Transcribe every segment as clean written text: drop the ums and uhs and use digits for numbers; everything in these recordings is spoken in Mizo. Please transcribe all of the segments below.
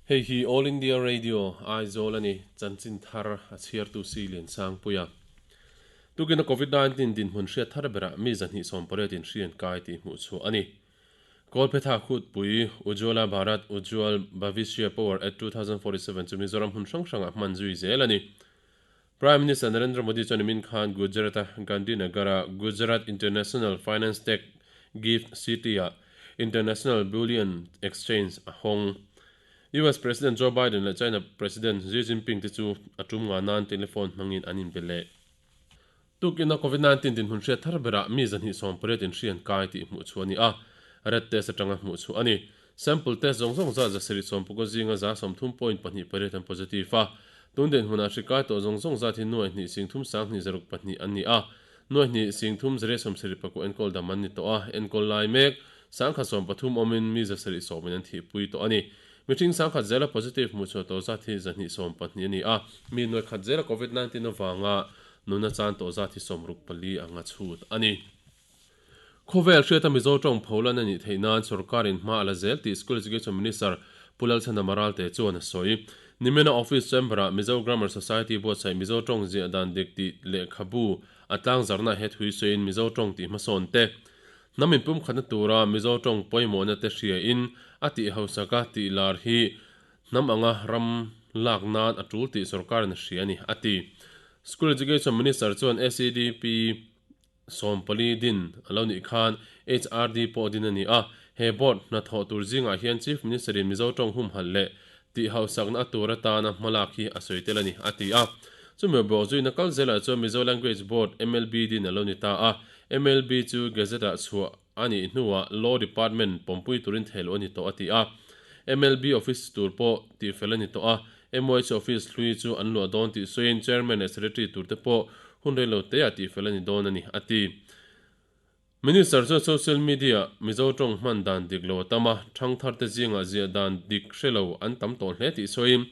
Hei hi All India Radio, Aizawl a ni, chanchin thar a chhiartu si Liansangpuia. Tukina Covid 19 dinhmun hriat thar berah mi 220 in hri an kai tih hmuh chhuah a ni. Kawlphetha khutpui Ujjwala Bharat Ujjwal Bhavishya Power Act 2047 chu Mizoram hmun hrang hrangah hman zui zel a ni. Prime Minister Narendra Modi chuan nimin khan Gujarat-a Gandhinagar-a Gujarat International Finance Tech Gift City-ah International Bullion Exchange a hawng. US President Joe Biden leh China President Xi Jinping te chu a tum nga nan telephone hmangin an inbe leh. Tukina Covid 19 dinhmun hriat thar berah mi 220 in hri an kai tih hmuh chhuah a ni a, red test atanga hmuh chhuah a ni. Sample test zawng zawng zat 790 zinga 30.28 an positive a, tun dinhmunah hri kai tawh zawng zawng zat hi nuai hnih sing thum sang hnih zaruk pahnih an ni a, nuai hnih sing thum zariat sawmsarih pakua enkawl dam an ni tawh a, enkawl lai mek 113 awmin mi 710 in an thihpui tawh a ni. Mihring 10,000 zela positive hmuh chhuah tawh zat hi 212 a ni a, mi nuai khat zela Covid 19 avanga nuna chan tawh zat hi 64 anga chhut a ni. Khawvel hriata Mizo tawng pholan a nih theih nan sorkarin hma a la zel tih School Education Minister Pu Lalchhana Maralte chuan a sawi. Nimina Office Chamber-ah Mizo Grammar Society buatsaih Mizo tawng ziah dan dik tih lehkhabu a tlangzarna he thui sawiin Mizo tawng tih hmasawn te, hnam inpumkhatna tura Mizo tawng pawimawhna te hriain a tih hausaka tih lar hi hnam anga ram lak nan a tul tih sorkarin a hria a ni, a ti. School Education Minister chuan SEDP 14 din a lo nih khan HRD pawh din a ni a, he board hnathawh tur zingah hian Chief Minister-in Mizo tawng humhalh leh tih hausakna a tur atana hmalak hi a sawi tel a ni, a ti a. Chumi bawk zuina kal zelah chuan Mizo Language Board, MLB, din a lo ni ta a, MLB chu Gazette-ah chhuah a nih hnuah Law Department pawmpui turin theih loh a ni tawh, a ti a. MLB office tur pawh tihfel a ni tawh a, MOH office hlui chu an luah dawn tih sawiin Chairman leh Secretary turte pawh hun rei lo teah tihfel a ni dawn a ni, a ti. Minister chuan social media Mizo tawng hman dan dik lo a tam a, thangtharte zingah ziah dan dik hre lo an tam tawh hle tih sawiin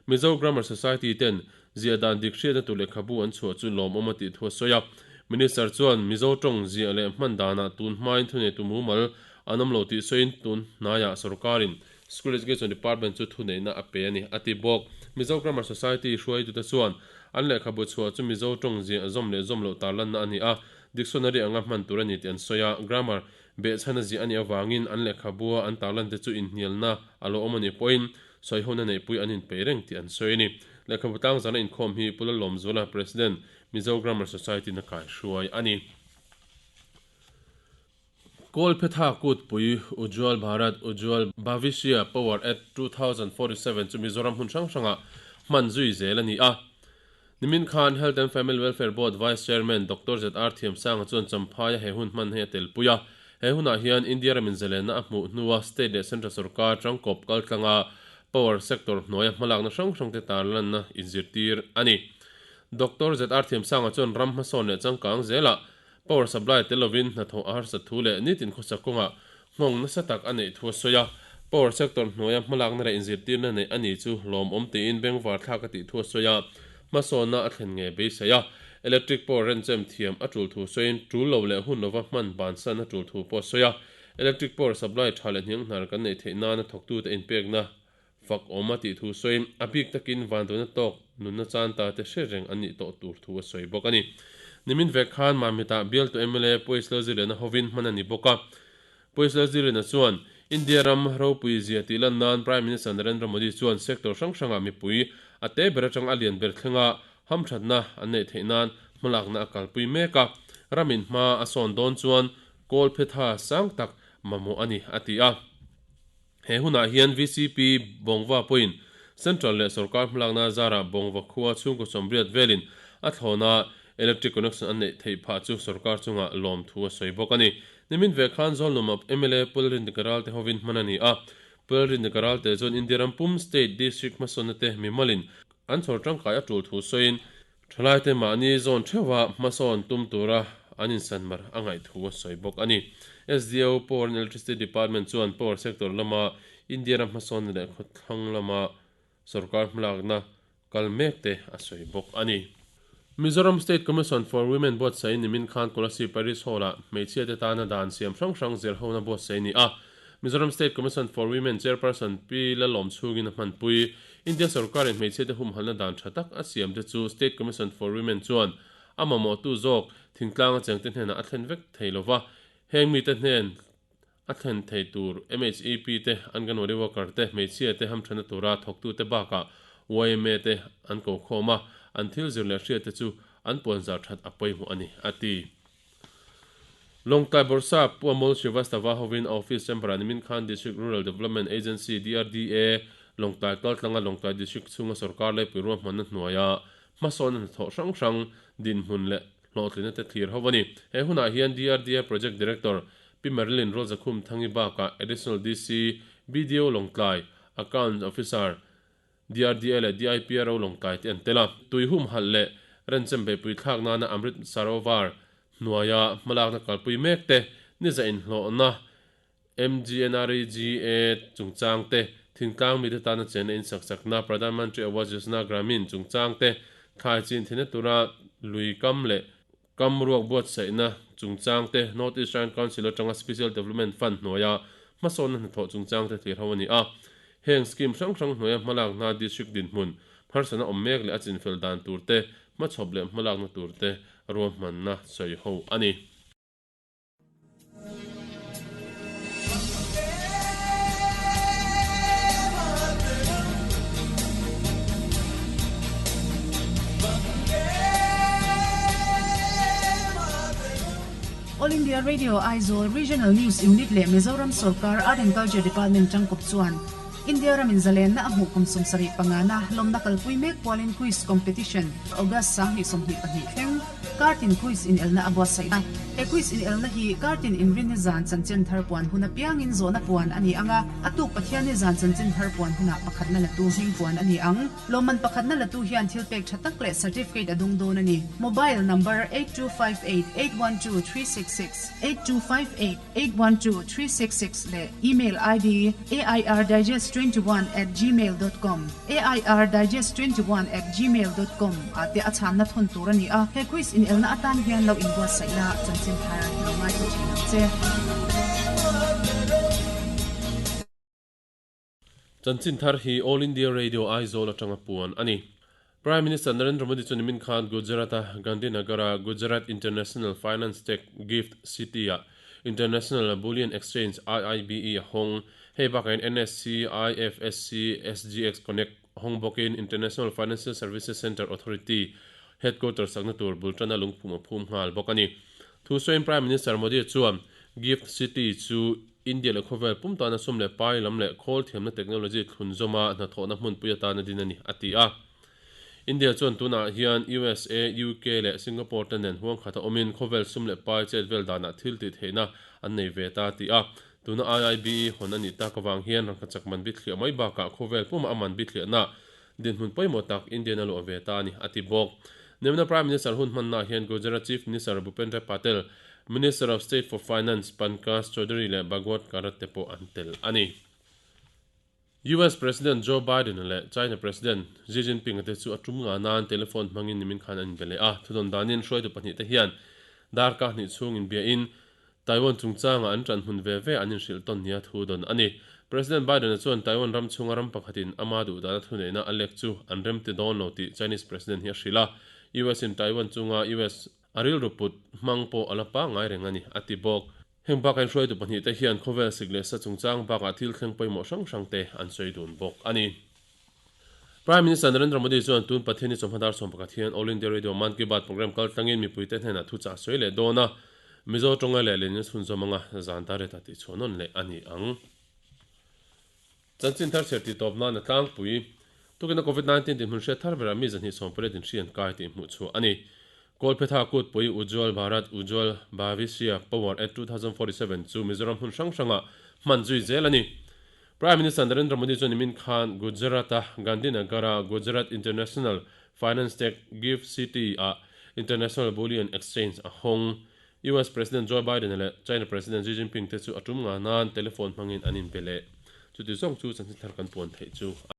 Mizo Grammar Society ten ziah dan dik hriatna tur lehkhabu an chhuah chu lawmawm a tih thu a sawi a. Minister chuan Mizo tawng ziah leh hman danah tun hmain thuneitu mumal an awm lo tih sawiin tun hnaiah sorkarin School Education Department chu thuneihna a pe a ni, a ti bawk. Mizo Grammar Society hruaitute chuan an lehkhabu chhuah chu Mizo tawng ziah zawm leh zawm loh tarlanna a ni a, dictionary anga hman tur a ni tih an sawi a, grammar behchhana ziah a nih avangin an lehkhabua an tarlante chu inhnialna a lo awm a nih pawhin sawihona neihpui an inpeih reng tih an sawi a ni. Lehkhabu tlangzarna inkhawm hi Pu Lalawmzuala, President, Mizo Grammar Society-in a kaihruai a ni. Kawlphetha kutpui Ujjwal Bharat Ujjwal Bhavishya Power Act 2047 chu Mizoram hmun hrang hrangah hman zui zel a ni a. Nimin khan Health and Family Welfare Board Vice Chairman Doctor ZR Thiamsanga chuan Champhaia he hun hman hei a telpui a. He hunah hian India ramin zalenna a hmuh hnua state leh central sorkar tangkawp kaltlanga power sector hnuaia hmalakna hrang hrangte tarlanna inzirtir a ni. Doctor ZR Thiamsanga chuan ram hmasawn leh changkang zelah Power supply tel lovin hnathawh a harsat thu leh nitin khawsak kawngah nghawng nasa tak a neih thu a sawi a. Power sector hnuaia hmalakna leh inzirtirna neih a ni chu lawmawm tiin bengvar thlak a tih thu a sawi a, hmasawnna a thlen ngei beisei a. Electric power renchem thiam a tul thu sawiin tul lo leh hun lova hman bansan a tul thu pawh a sawi a. Electric power supply tha leh hnianghnar kan neih theih nana thawktute inpekna fak awm a tih thu sawiin a bik takin vanduaina tawk nunna chan ta te hre reng an nih tawh tur thu a sawi bawk a ni. Nimin vek khan Mamit-ah bialtu mla Puaislo Zirlehna hovin hman a ni bawk a. Puaislo Zirlehna chuan India ram ropui zia tih lan nan Prime Minister Narendra Modi chuan sector hrang hrangah mipui a te ber atang a lian ber thlenga hamthatna an neih theih nan hmalakna a kalpui mek a, ramin hma a sawn dawn chuan kawlphetha sang tak mamawh a ni a ti a. He hunah hian VCP Bawngva pawhin Central leh Sorkar hmalakna zarah Bawngva khua chhungkaw sawmriat velin a thlawna electric connection an neih theih phah chu sorkar chungah lawmthu a sawi bawk a ni. Nimin ve khan Zawlnuma mla Pu Lalrindika Ralte hovin hman a ni a. Pu Lalrindika Ralte chuan India ram pum state district hmasawnna te mimalin an chhawr tangkai a tul thu sawiin Thalaite mahni zawn theuha hmasawn tum tura an insanmar a ngaih thu a sawi bawk a ni. SDO Power and Electricity Department chuan power sector lama India ram hmasawnna leh khawthlang lama sorkar hmalakna kal mek te a sawi bawk a ni. Mizoram State Commission for Women buatsaih nimin khan Kolasib Parish Hall-ah hmeichhiate tana dan siam hrang hrang zirhona buatsaih a ni a. Mizoram State Commission for Women Chairperson Pi Lalawm chhungin a hmanpui. India sorkarin hmeichhiate humhalhna dan tha tak a siamte chu State Commission for Women chuan a mamawhtu zawk thingtlanga chengte hnenah a thlen vek thei lova, heng mite hnen a thlen thei tur MHEP te, Anganwadi worker te, hmeichhia te hamthana tura thawktute bakah yma te an ko khawm a, an thil zir leh hriatte chu an puanzar that a pawimawh a ni, a ti. Lawngtlai Bawrhsap Pu Amol Srivastava hovin a office chamber-ah nimin khan District Rural Development Agency, DRDA, Lawngtlai kaltlanga Lawngtlai District chhunga sorkar leipui ruahmanna hnuaia hmasawnna hnathawh hrang hrang dinhmun leh hlawhtlinna te thlir ho a ni. He hunah hian DRDA Project Director Pi Marilyn Rawlzakhum Thangi bakah Additional DC, BDO Lawngtlai, Accounts Officer, DRDA leh DIPRO Lawngtlai te an tel a. Tui humhalh leh renchem beihpui thlak nana Amrit Sarovar hnuaia hmalakna kalpui mek te, niza inhlawhna MGNREGA chungchang te, thingtlang mite tana chenna insak chakna Pradhan Mantri Awas Yojana Gramin chungchang te, thlai chin theihna tura lui kam leh kam ruak buatsaihna chungchang te, North Eastern Council atanga Special Development Fund hnuaia hmasawnna hnathawh chungchang te thlir ho a ni a. Heng scheme hrang hrang hnuaia hmalakna district dinhmun harsatna awm mek leh a chinfel dan tur te, hmachhawp leh hmalakna tur te ruahmanna sawi ho a ni. All India Radio Aizawl Regional News Unit leh Mizoram Sorkar Art and Culture Department tangkawp chuan India ramin zalenna a hmuh kum 75 na lawmna kalpui mek pualin Quiz Competition August 2022 thleng Kartin Quiz inelna a buatsaih a. He quiz inelna hi Kartin inrinni zan chanchin thar puan hun apiangin zawhna puan a ni ang a, a tuk Pathianni zan chanchin thar puan hunah pakhatna latu hming puan a ni ang. Lawmman pakhatna latu hian thil pek tha tak leh certificate a dung dawn a ni. Mobile number 8258812366, 8258812366 leh email ID airdigest21@gmail dot com, airdigest21 at gmail dot com, ah te a chhanna thawn tur a ni a, he quiz inelna atan hian lo inbuatsaih la chanchin thar lo ngaithla thin ang che. Chanchin thar hi All India Radio Aizawl atanga puan a ni. Prime Minister Narendra Modi chu nimin khan Gujarat-a Gandhinagar-a Gujarat International Finance Tech Gift City-ah International Bullion Exchange, IIBE, a hawng. Hei bakah hian NSC, IFSC, SGX Connect hawng bawkin International Financial Services Centre Authority headquarters sakna tur bul tana lungphum a phum nghal bawk a ni. Thusawiin Prime Minister Modi chuan Gift City chu India leh khawvel pum tana sum leh pai lam leh khawl thiamna technology thlun zawma hnathawhna hmunpui atana din a ni, a ti a. India chuan tunah hian USA, UK leh Singapore te nen huang khata awmin khawvel sum leh pai chet vel danah thil tih theihna an nei ve ta, a ti a. Tuna IIBE hawn a nih tak avang hian rangkachak man bithliah mai bakah khawvel pumah a man bithliahna dinhmun pawimawh tak Indian a luah ve ta a ni, a ti bawk. Nemna Prime Minister hun hmannaah hian Gujarat Chief Minister Bhupendra Patel, Minister of State for Finance Pankaj Chaudhary leh Bhagwat Karad te pawh an tel a ni. US President Joe Biden leh China President Xi Jinping te chu a tum nga nan telephone hmangin nimin khan an inbe leh a. Thudawn danin hruaitu pahnihte hian darkah hnih chhung inbiain Taiwan chungchanga an ṭan hmun ve ve an inhrilh tawn nia thu dawn a ni. President Biden-a chuan Taiwan ram chhunga ram pakhatin ama duhdana thuneihna a lek chu an remti dawn lo tih Chinese President hi a hrilh a. US-in Taiwan chunga US a rilru put hmang pawh a la pangngai reng a ni, a ti bawk. Heng bakah inhruaitu pahnihte hian khawvel sik leh sa chungchang bakah thil thleng pawimawh hrang hrangte an sawi dun bawk a ni. Prime Minister Narendra Modi chuan tun Pathianni chawhma dar 11 hian All India Radio Mann Ki Baat programme kal tlangin mipuite hnenah thuchah a sawi leh dawn a, Mizo tawnga leh lenin chhunzawm anga zan dar reta tihchhuah nawn leh a ni ang. Chanchin thar chher tih tawp nan a tlangpui. Tukina Covid 19 dinhmun hriat thar berah mi 240 in hri an kai tih hmuhchhuah a ni. Kawlphetha kutpui Ujjwal Bharat Ujjwal Bhavishya Power Act 2047 chu Mizoram hmun hrang hrangah hman zui zel a ni. Prime Minister Narendra Modi chuan nimin khan Gujarat-a Gandhinagar-a Gujarat International Finance Tech Gift City-ah International Bullion Exchange a hawng. US President Joe Biden-a leh China President Xi Jinping te chu a tum nga nan telephone hmangin an inbe leh. Chuti zawng chu chanchin thar kan puan theih chu a.